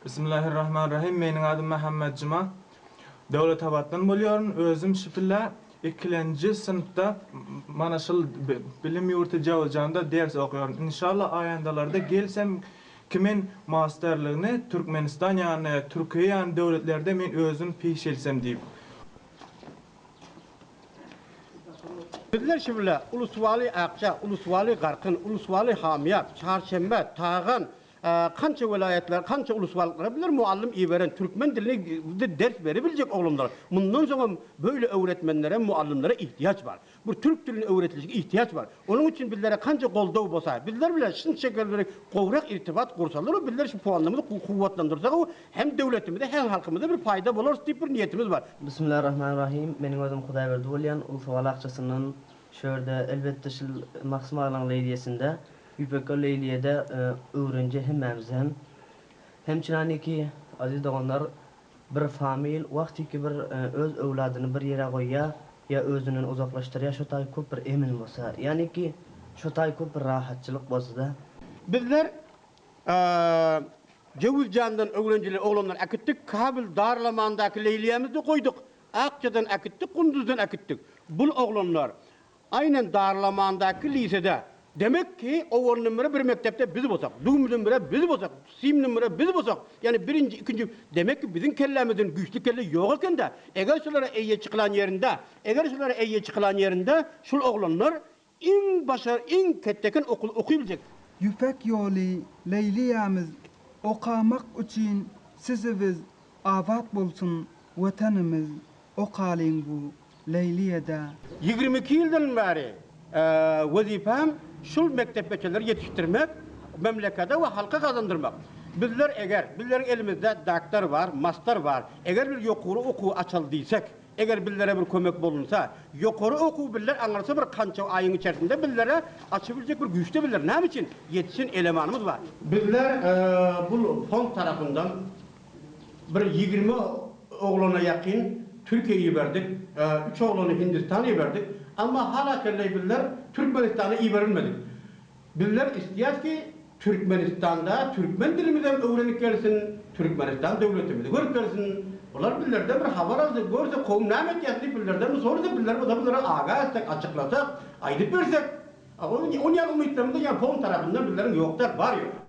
Bismillahirrahmanirrahim meniň adym Mähemmet Juma. Döwletabatdan bolýaryn. Özüm şipillä ikilenji synpda mana şul bilim ýurty Jowzjanda ders okaýaryn. Inşallah aýandalarda gelsem ki men masterligini Türkmenistan ýany Türkiýe ýany döwletlerde men özüm pişelsem diýip. Bizler şibile Uluswaly Akja, Uluswaly Garkyn, Uluswaly Hamyýap, Çarşenbe, Tagan, Kança welaýatlara, kança ulusbalyklara bizler muallym iberen, türkmen dilini ders beribiljek oglanlar. Mundan soňam böyle öwretmenlere, muallymlara ihtiýaç bar. Bu türk dilini öwretiljek ihtiýaç bar. Onuň üçin bizlere kança goldaw bolsa, bizler bilen şyn şekerleri gowrak irtibat gursalar we bizler şu fondumyzy kuwwatlandyrsak hem döwletimize hem halkymyza bir paýda bolarys diýip bir niýetimiz bar. Bismillahirrahmanirrahim. Meniň özüm Hudaýberdi bolýan. Ulusbal akçasyndan şu ýerde elbetde şul Magtym aglaň leýliýesinde Ýüpek ol leýliýede öwrenje hemmämiz hem. Hem çynanyki aziz doganlar bir famil wagtyky bir öz öwladyny bir ýere goýýa ýa özünden uzaklaşdyrýa şo taý köp bir emin bolsa ýanyki şo taý köp bir rahatçylyk bolsada. Bizler Jöwüzjandan öwrenjili oglanlar äkitdik, Kabyl Darlamandaky leýliýämizde goýduk, Akjadan äkitdik, Gunduzdan äkitdik. Bul oglanlar Aýnan Darlamandaky lisede. Demek ki, owal nümre bir mekdepde biz bolsak, dum nümre biz bolsak, sim nümre biz bolsak, ýagny birinji, ikinji, demek ki, biziň kellämizden güýçli kelle ýok eken-dä. Eger şulara eýe çykylan ýerinde, eger şulara eýe çykylan ýerinde şul oglanlar iň başar, iň ketdeken okuly oky biljek. Ýüpek ýoly Leýliýämiz okamak üçin sizi biz abat bolsun Watanymyz okalyň bu Leýliýe-dä. 22 ýyldan bäri wezipäm şul mekdepbeçeleri ýetişdirmek, memlekede we halka gazandyrmak. Bizler eger, bizleriň elimizde doktor bar, master bar, eger bir ýokary okuw açaly diýsek, eger bizlere bir kömek bolunsa, ýokary okuw bizler aňyrsy bir kança aýyň içerisinde bizlere açybiljek bir güýçde bizler. Näme üçin? Ýetişen elemanymyz bar. Bizler bul fond tarapyndan Bir 20 oglana ýakyn Türkiýä iberdik, üç oglany Hindistana iberdik. Emma hala kelleý bizler Türkmenistana iberilmedik. Bizler isleýäs ki, Türkmenistanda türkmen dilimizem öwrenip gelsin, Türkmenistan döwletimizi görüp gelsin. Bular bizlerden bir habar alsa, görse kowum näme etýäs diýip bizlerden bir sorasa, bizler bolsa bulara aga etsek, açyklasak, aýdyp bersek. Ony ýaly umytlarymyz ýa fond tarapyndan bizleriň ýok däl, bar ýok.